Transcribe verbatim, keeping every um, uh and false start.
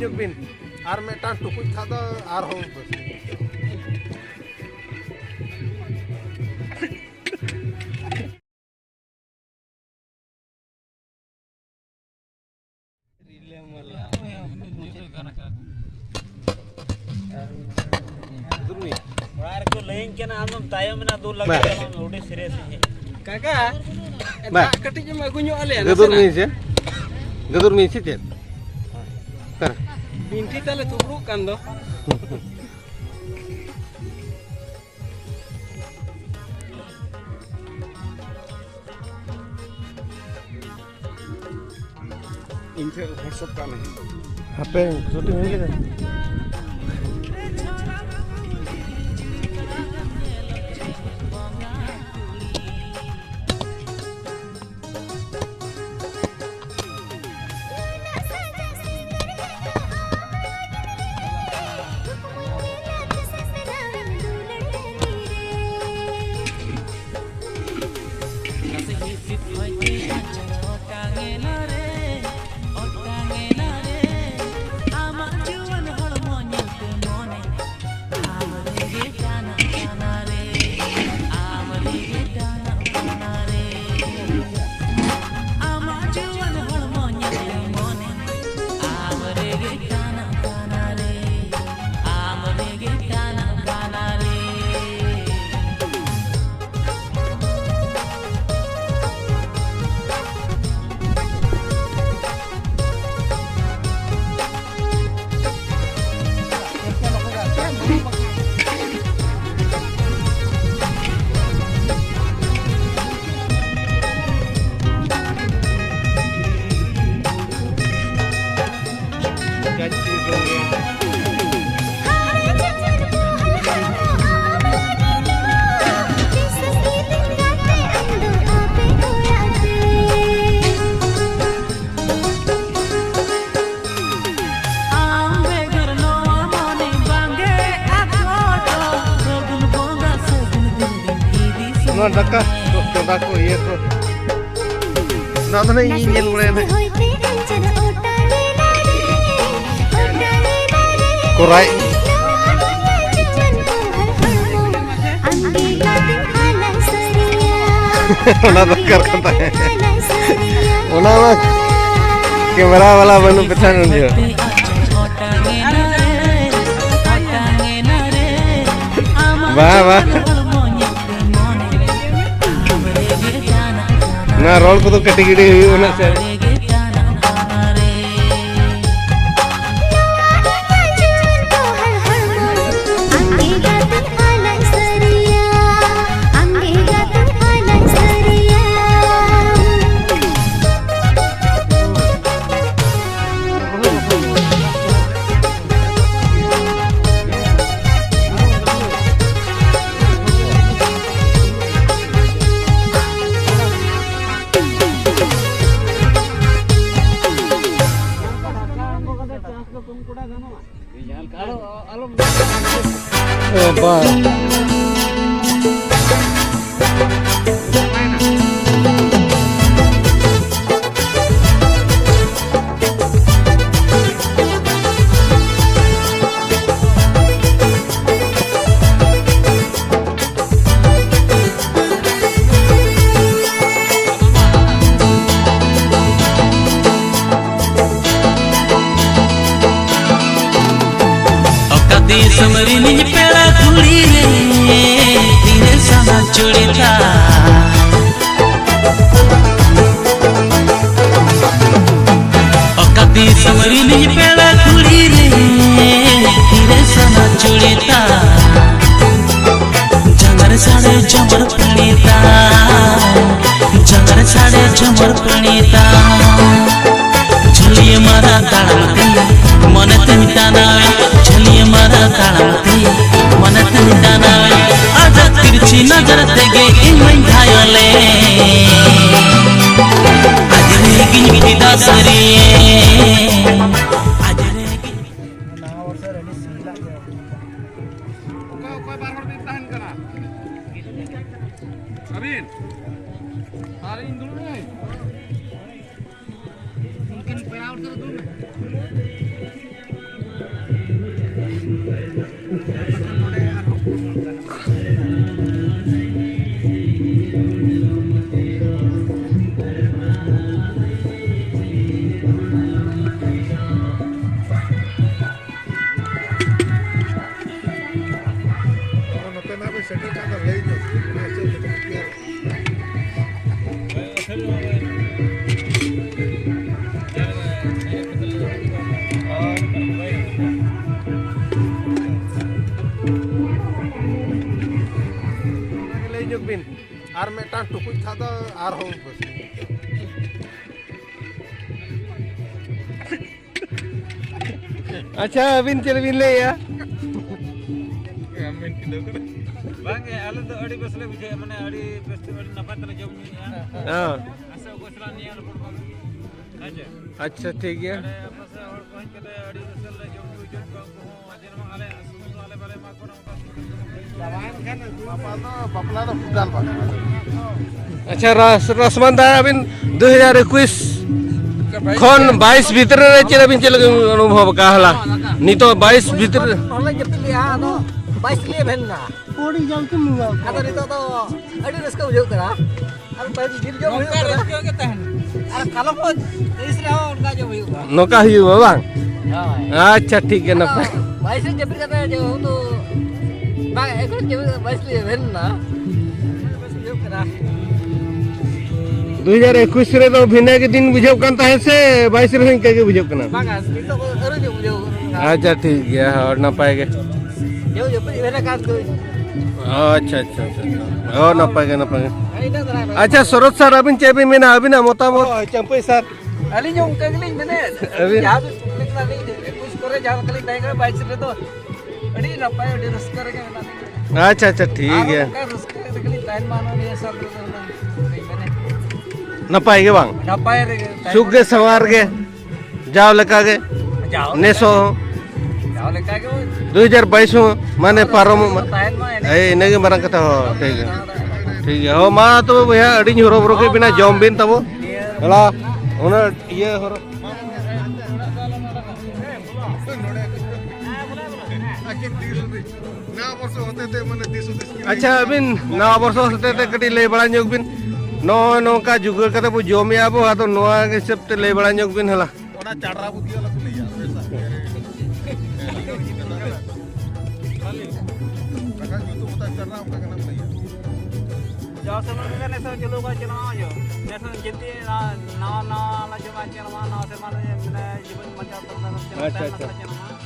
ᱧᱚᱜ ᱵᱤᱱ, ᱟᱨ ᱢᱤᱫᱴᱟᱝ ᱴᱩᱠᱩᱡ ᱠᱷᱟᱱ ᱫᱚ ᱟᱨᱦᱚᱸ ᱵᱮᱥ᱾ ᱚᱲᱟᱜ ᱨᱮᱠᱚ ᱞᱟᱹᱭᱟᱹᱧ ᱠᱟᱱᱟ, ᱟᱢᱫᱚᱢ ᱛᱟᱭᱚᱢ ᱮᱱᱟ, ᱫᱩ ᱞᱟᱠᱷ ᱵᱟ᱾ ᱴᱟᱠᱟ ᱵᱟᱝ, ᱟᱹᱰᱤ serious ᱤᱧ ᱦᱮᱡ ᱮᱱᱟ᱾ ᱠᱟᱠᱟ, ᱵᱟ᱾ ᱫᱟᱜ ᱠᱟᱹᱴᱤᱡ ᱮᱢ ᱟᱹᱜᱩ ᱧᱚᱜ ᱟᱞᱮᱭᱟ ᱜᱟᱹᱫᱩᱨ ᱱᱟᱥᱮᱱᱟᱜ᱾ ᱢᱤᱧ ᱥᱮ? ᱜᱟᱹᱫᱩᱨ ᱢᱤᱧ ᱥᱮ ᱪᱮᱫ? ᱚᱠᱟᱨᱮ? ᱵᱤᱱᱴᱷᱤ ᱛᱟᱞᱮ ᱛᱷᱩᱵᱲᱩᱜ ᱠᱟᱱ ᱫᱚ᱾ ᱤᱧ ᱴᱷᱮᱱ WhatsApp ᱠᱟᱜ ᱢᱮ᱾ ᱦᱟᱯᱮ, shooting ᱦᱩᱭ ᱞᱮᱜᱮ᱾ ᱱᱚᱣᱟ ᱫᱟᱠᱟ ᱠᱚ, ᱪᱚᱸᱫᱟ ᱠᱚ, ᱤᱭᱟᱹ ᱠᱚ, ᱱᱚᱣᱟ ᱫᱚ ᱱᱟᱜ ᱤᱧ ᱧᱮᱞ ᱵᱟᱲᱟᱭᱟ ᱱᱟᱜ᱾ ᱨᱟᱭ᱾ ᱚᱱᱟ ᱫᱚᱨᱠᱟᱨ ᱠᱟᱱ ᱛᱟᱦᱮᱸ᱾ ᱚᱱᱟ ᱢᱟ ᱠᱮᱢᱮᱨᱟ ᱵᱟᱞᱟ ᱵᱟᱹᱱᱩᱜ ᱯᱮ ᱛᱟᱦᱮᱸᱱ ᱩᱱ ᱡᱚᱦᱚᱜ᱾ ᱵᱟ, ᱵᱟ᱾ ᱚᱱᱟ ᱨᱚᱲ ᱠᱚᱫᱚ ᱠᱟᱹᱴᱤᱡ ᱠᱟᱹᱴᱤᱡ ᱦᱩᱭᱩᱜ ᱠᱟᱱᱟ ᱥᱮ᱾ ᱚ, ᱵᱟᱝ᱾ ᱚᱠᱟ ᱫᱤᱥᱚᱢ ᱨᱤᱱᱤᱡ ᱯᱮᱲᱟ ᱠᱩᱲᱤ ᱨᱮ, ᱛᱤᱨᱮ ᱥᱟᱱᱟ ᱪᱩᱲᱤᱫᱟᱨ? ᱚᱠᱟ ᱫᱤᱥᱚᱢ ᱨᱤᱱᱤᱡ ᱯᱮᱲᱟ ᱠᱩᱲᱤ ᱨᱮ, ᱛᱤᱨᱮ ᱥᱟᱱᱟ ᱪᱩᱲᱤᱫᱟᱨ? ᱡᱟᱸᱜᱟ ᱨᱮ ᱥᱟᱲᱮ ᱡᱷᱚᱢᱚᱨ ᱯᱟᱹᱲᱤ ᱛᱟᱭ, ᱡᱟᱸᱜᱟ ᱨᱮ ᱥᱟᱲᱮ ᱡᱷᱚᱢᱚᱨ ᱯᱟᱹᱲᱤ ᱛᱟᱭ᱾ ᱡᱷᱟᱹᱞᱤᱭᱟᱹ ᱢᱟᱨᱟ ᱛᱟᱲᱟᱢ ᱛᱮ ᱢᱚᱱᱮ ᱛᱤᱧ ᱴᱟᱱᱟᱣᱮ, ᱡᱷᱟᱹᱞᱤᱭᱟᱹ ᱢᱟᱨᱟ ᱛᱟᱲᱟᱢ ᱛᱮ ᱢᱚᱱᱮ ᱛᱤᱧ ᱴᱟᱱᱟᱣᱮ᱾ ᱟᱡᱟᱜ ᱛᱤᱨᱪᱷᱤ ᱱᱚᱡᱚᱨ ᱛᱮᱜᱮ ᱤᱧ ᱢᱟᱧ ᱜᱷᱟᱭᱚᱞᱮ, ᱟᱡ ᱨᱮᱜᱤᱧ ᱯᱷᱤᱫᱟ ᱥᱟᱹᱨᱤᱭᱮ, ᱟᱡ ᱨᱮᱜᱤᱧ ᱚᱠᱚᱭ, ᱚᱠᱚᱭ ᱵᱟᱨ ᱦᱚᱲ ᱵᱤᱱ ᱛᱟᱦᱮᱱ ᱠᱟᱱᱟ? ᱟᱹᱵᱤᱱ? ᱟᱨ ᱤᱧ ᱫᱩᱲᱩᱵ ᱱᱟᱹᱧ᱾ ᱩᱱᱠᱤᱱ ᱯᱮᱲᱟ ᱦᱚᱲ ᱥᱟᱞᱟᱜ ᱫᱩᱲᱩᱵ ᱢᱮ᱾ ᱱᱚᱛᱮ ᱱᱟᱜ ᱵᱮᱱ ᱥᱮᱴᱮᱨ ᱠᱟᱜ ᱫᱚ ᱞᱟᱹᱭ ᱧᱚᱜ ᱵᱤᱱ, ᱚᱱᱟ ᱦᱤᱥᱟᱹᱵ ᱛᱮ ᱴᱤᱠᱤᱴ ᱜᱮ᱾ ᱚᱱᱟᱜᱮ ᱞᱟᱹᱭ ᱧᱚᱜ ᱵᱤᱱ, ᱟᱨ ᱢᱤᱫᱴᱟᱝ ᱴᱩᱠᱩᱡ ᱠᱷᱟᱱ ᱫᱚ ᱟᱨᱦᱚᱸ ᱵᱮᱥ᱾ ᱟᱪᱪᱷᱟ, ᱟᱹᱵᱤᱱ ᱪᱮᱫ ᱵᱤᱱ ᱞᱟᱹᱭᱮᱜᱼᱟ? ᱵᱟᱝᱜᱮ, ᱟᱞᱮ ᱫᱚ ᱟᱹᱰᱤ ᱵᱮᱥ ᱞᱮ ᱵᱩᱡᱷᱟᱹᱣᱟ, ᱢᱟᱱᱮ ᱟᱹᱰᱤ ᱵᱮᱥ ᱛᱮ, ᱟᱹᱰᱤ ᱱᱟᱯᱟᱭ ᱛᱮᱞᱮ ᱡᱚᱢ ᱧᱩᱭᱮᱫᱼᱟ᱾ ᱦᱮᱸ᱾ ᱟᱥᱮ ᱚᱠᱚᱭ ᱥᱟᱞᱟᱜ ᱱᱤᱭᱟᱹ ᱨᱚᱯᱚᱲ ᱵᱟᱝ ᱦᱩᱭᱩᱜᱼᱟ᱾ ᱦᱮᱸ ᱪᱮ? ᱟᱪᱪᱷᱟ, ᱴᱷᱤᱠ ᱜᱮᱭᱟ᱾ ᱟᱞᱮ ᱟᱯᱮ ᱥᱮᱫ ᱦᱚᱲ ᱠᱚ ᱦᱮᱡ ᱠᱟᱛᱮ ᱟᱹᱰᱤ ᱨᱟᱹᱥᱠᱟᱹ ᱞᱮ ᱡᱚᱢ ᱧᱩ ᱦᱚᱪᱚᱭᱮᱫ ᱠᱚᱣᱟ, ᱩᱱᱠᱩ ᱦᱚᱸ ᱡᱮ ᱱᱚᱣᱟ ᱟᱞᱮ ᱥᱚᱢᱚᱭ ᱫᱚ ᱟᱞᱮ ᱵᱟᱞᱮ ᱮᱢᱟ ᱠᱚ ᱠᱟᱱᱟ, ᱚᱱᱠᱟ ᱥᱚᱢᱚᱭ ᱫᱚ ᱵᱟᱯᱞᱟ ᱫᱚ ᱴᱳᱴᱟᱞ ᱵᱟᱝ᱾ ᱟᱪᱪᱷᱟ, ᱨᱟᱥ-, ᱨᱟᱥᱢᱟᱱ ᱫᱟ, ᱟᱹᱵᱤᱱ ᱫᱩ ᱦᱟᱡᱟᱨ ᱮᱠᱩᱥ ᱠᱷᱚᱱ ᱵᱟᱭᱤᱥ ᱵᱷᱤᱛᱨᱤ ᱨᱮ ᱪᱮᱫ ᱟᱹᱵᱤᱱ ᱪᱮᱫ ᱞᱮᱠᱟ ᱵᱤᱱ ᱚᱱᱩᱵᱷᱚᱵ ᱟᱠᱟᱫᱼᱟ? ᱦᱚᱞᱟ ᱱᱤᱛᱚᱜ ᱵᱟᱭᱤᱥ ᱵᱷᱤᱛᱨᱤ ᱨᱮ᱾ ᱦᱚᱞᱟ ᱡᱟᱹᱯᱤᱫ ᱞᱮᱜᱼᱟ, ᱟᱫᱚ ᱵᱟᱭᱤᱥ ᱞᱮ ᱵᱷᱮᱱ ᱮᱱᱟ᱾ ᱟᱫᱚ ᱱᱤᱛᱚᱜ ᱫᱚ ᱟᱹᱰᱤ ᱨᱟᱹᱥᱠᱟᱹ ᱵᱩᱡᱷᱟᱹᱜ ᱠᱟᱱᱟ᱾ ᱟᱨ ᱯᱟᱹᱦᱤᱞ ᱡᱤᱞ ᱡᱚᱢ ᱦᱩᱭᱩᱜ ᱠᱟᱱᱟ᱾ ᱟᱨ ᱠᱟᱞᱚᱢ ᱦᱚᱸ ᱛᱤᱥ ᱨᱮᱦᱚᱸ ᱚᱱᱠᱟ ᱡᱚᱢ ᱦᱩᱭᱩᱜᱼᱟ᱾ ᱱᱚᱝᱠᱟ ᱦᱩᱭᱩᱜᱼᱟ ᱵᱟᱝ? ᱦᱳᱭ᱾ ᱟᱪᱪᱷᱟ, ᱴᱷᱤᱠ ᱜᱮᱭᱟ, ᱟᱫᱚ ᱱᱟᱯᱟᱭ᱾ ᱵᱟᱭᱤᱥ ᱨᱮ ᱡᱟᱹᱯᱤᱫ ᱠᱟᱛᱮ ᱡᱮᱦᱮᱛᱩ ᱵᱟᱝ, ᱮᱠᱷᱚᱱ ᱡᱟᱹᱯᱤᱫ ᱠᱟᱛᱮ ᱵᱟᱭᱤᱥ ᱨᱮ ᱵᱷᱮᱱ ᱮᱱᱟ᱾ ᱵᱮᱥ ᱵᱩᱡᱷᱟᱹᱜ ᱠᱟᱱᱟ᱾ ᱫᱩ ᱦᱟᱡᱟᱨ ᱮᱠᱩᱥ ᱨᱮᱫᱚ ᱵᱷᱤᱱᱟᱹ ᱜᱮ ᱫᱤᱱ ᱵᱩᱡᱷᱟᱹᱜ ᱠᱟᱱ ᱛᱟᱦᱮᱸᱫ ᱥᱮ ᱵᱟᱭᱤᱥ ᱨᱮᱦᱚᱸ ᱤᱱᱠᱟᱹ ᱜᱮ ᱵᱩᱡᱷᱟᱹᱜ ᱠᱟᱱᱟ? ᱵᱟᱝᱟ, ᱱᱤᱛᱚᱜ ᱫᱚ ᱟᱹᱨᱩ ᱧᱚᱜ ᱵᱩᱡᱷᱟᱹᱣ ᱠᱟᱱᱟ᱾ ᱟᱪᱪᱷᱟ, ᱴᱷᱤᱠ ᱜᱮᱭᱟ, ᱦᱳᱭ, ᱱᱟᱯᱟᱭ ᱜᱮ᱾ ᱡᱮᱦᱮᱛᱩ ᱡᱟᱹᱯᱤᱫ ᱵᱷᱮᱱ ᱟᱠᱟᱱ ᱫᱚ᱾ ᱟᱪᱪᱷᱟ, ᱟᱪᱪᱷᱟ, ᱟᱪᱪᱷᱟ᱾ ᱦᱳᱭ, ᱱᱟᱯᱟᱭ ᱜᱮ, ᱱᱟᱯᱟᱭ ᱜᱮ᱾ ᱤᱱᱟᱹ ᱫᱷᱟᱨᱟ ᱜᱮ᱾ ᱟᱪᱪᱷᱟ, ᱥᱚᱨᱚᱛ ᱥᱟᱨ, ᱟᱹᱵᱤᱱ ᱪᱮᱫ ᱵᱤᱱ ᱢᱮᱱᱟ? ᱟᱹᱵᱤᱱᱟᱜ ᱢᱚᱛᱟᱢᱚᱛ? ᱦᱳᱭ, ᱪᱟᱹᱢᱯᱟᱹᱭ ᱥᱟᱨ᱾ ᱟᱹᱞᱤᱧ ᱦᱚᱸ ᱚᱱᱠᱟ ᱜᱮᱞᱤᱧ ᱢᱮᱱᱮᱫ᱾ ᱟᱹᱵᱤᱱ? ᱡᱟᱦᱟᱸ ᱵᱤᱱ ᱠᱩᱠᱞᱤ ᱠᱟᱱᱟ, ᱟᱹᱞᱤᱧ ᱮᱠᱩᱥ ᱠᱚᱨᱮ ᱡᱟᱦᱟᱸ ᱞᱮᱠᱟᱞᱤᱧ ᱛᱟᱦᱮᱸ ᱠᱟᱱᱟ, ᱵᱟᱭᱤᱥ ᱨᱮᱫᱚ ᱟᱹᱰᱤ ᱱᱟᱯᱟᱭ, ᱟᱹᱰᱤ ᱨᱟᱹᱥᱠᱟᱹ ᱨᱮᱜᱮ ᱢᱮᱱᱟᱜ ᱞᱤᱧᱟ᱾ ᱟᱪᱪᱷᱟ, ᱟᱪᱪᱷᱟ, ᱴᱷᱤᱠ ᱟᱨ ᱜᱮᱭᱟ᱾ ᱚᱱᱠᱟ ᱨᱟᱹᱥᱠᱟᱹ ᱨᱮᱜᱮ ᱞᱤᱧ ᱛᱟᱦᱮᱱ ᱢᱟ, ᱱᱚᱣᱟ ᱱᱤᱭᱟᱹ ᱥᱟᱞ ᱨᱮᱫᱚ ᱦᱩᱱᱟᱹᱝ ᱞᱤᱧ ᱢᱮᱱᱮᱫ᱾ ᱱᱟᱯᱟᱭ ᱜᱮ ᱵᱟᱝ? ᱱᱟᱯᱟᱭ ᱨᱮᱜᱮ ᱛᱟᱦᱮᱱ ᱥᱩᱠ ᱜᱮ, ᱢᱟ᱾ ᱥᱟᱶᱟᱨ ᱜᱮ, ᱡᱟᱣ ᱞᱮᱠᱟ ᱜᱮ᱾ ᱡᱟᱣ ᱱᱮᱥ ᱞᱮᱠᱟ ᱦᱚᱸ᱾ ᱜᱮ᱾ ᱡᱟᱣ ᱞᱮᱠᱟ ᱜᱮ᱾ ᱫᱩ ᱦᱟᱡᱟᱨ ᱵᱟᱭᱤᱥ ᱦᱚᱸ ᱢᱟᱱᱮ ᱡᱟᱣ ᱞᱮᱠᱟ ᱯᱟᱨᱚᱢᱚᱜ ᱜᱮ ᱢᱟ᱾ ᱛᱟᱦᱮᱱ ᱢᱟ, ᱮᱱᱮᱡ ᱮᱭ, ᱤᱱᱟᱹᱜᱮ ᱢᱟᱨᱟᱝ ᱠᱟᱛᱷᱟ᱾ ᱦᱚᱸ, ᱴᱷᱤᱠ ᱜᱮᱭᱟ᱾ ᱴᱷᱤᱠ ᱜᱮᱭᱟ᱾ ᱦᱚᱸ, ᱢᱟ ᱛᱚᱵᱮ ᱵᱚᱭᱦᱟ, ᱟᱹᱰᱤᱧ ᱦᱚᱨᱚᱵᱚᱨᱚ ᱠᱮᱫ ᱵᱮᱱᱟ, ᱡᱚᱢ ᱵᱤᱱ ᱛᱟᱵᱚ᱾ ᱦᱮᱞᱟ, ᱩᱱᱟᱹᱜ ᱤᱭᱟᱹ ᱦᱚᱨᱚ- ᱱᱟᱣᱟ ᱵᱚᱨᱥᱚ ᱦᱚᱛᱮᱛᱮ ᱢᱟᱱᱮ ᱫᱤᱥ ᱦᱩᱫᱤᱥ ᱠᱤᱱ ᱟᱪᱪᱷᱟ, ᱟᱹᱵᱤᱱ ᱱᱟᱣᱟ ᱵᱚᱨᱥᱚ ᱦᱚᱛᱮᱛᱮ ᱠᱟᱹᱴᱤᱡ ᱞᱟᱹᱭ ᱵᱟᱲᱟ ᱧᱚᱜ ᱵᱤᱱ᱾ ᱱᱚᱜᱼᱚᱭ ᱱᱚᱝᱠᱟ ᱡᱩᱜᱟᱹᱲ ᱠᱟᱛᱮ ᱵᱚ ᱡᱚᱢᱮᱜᱼᱟ ᱵᱚ, ᱟᱫᱚ ᱱᱚᱣᱟ ᱦᱤᱥᱟᱹᱵ ᱛᱮ ᱞᱟᱹᱭ ᱵᱟᱲᱟ ᱧᱚᱜ ᱵᱤᱱ ᱦᱟᱞᱟ᱾ ᱚᱱᱟ ᱪᱟᱲᱨᱟ ᱵᱩᱫᱷᱤ ᱟᱞᱚ ᱠᱚ ᱞᱟᱹᱭᱟ, ᱦᱳᱭ ᱥᱮ? ᱨᱟᱠᱟᱵ ᱧᱩᱛᱩᱢ ᱦᱟᱛᱟᱣ ᱪᱟᱲᱨᱟ ᱚᱱᱠᱟ ᱠᱟᱱᱟ ᱠᱚ ᱞᱟᱹᱭᱟ᱾ ᱡᱟᱣ ᱥᱮᱨᱢᱟ ᱞᱮᱠᱟ ᱱᱮᱥ ᱦᱚᱸ ᱪᱟᱹᱞᱩ ᱟᱠᱟᱫ ᱪᱮᱫ ᱦᱚᱸ ᱦᱩᱭᱩᱜ᱾ ᱱᱮᱥ ᱦᱚᱸ ᱡᱤᱱᱛᱤ ᱱᱟᱣᱟ, ᱱᱟᱣᱟ, ᱱᱟᱣᱟ ᱞᱟ ᱡᱚᱢᱟ ᱪᱮᱫ ᱦᱚᱸ ᱵᱟᱝ, ᱱᱟᱣᱟ ᱥᱮᱨᱢᱟ ᱨᱮ ᱢᱟᱱᱮ ᱡᱤᱵᱚᱱ ᱵᱟᱧᱪᱟᱣ ᱛᱟᱵᱚᱱᱟ, ᱟᱪᱪᱷᱟ, ᱛᱟᱭᱚᱢ ᱟᱪᱪᱷᱟ᱾ ᱫᱟᱨᱟᱢ ᱪᱮᱫ ᱦᱚᱸ ᱵᱟᱝ᱾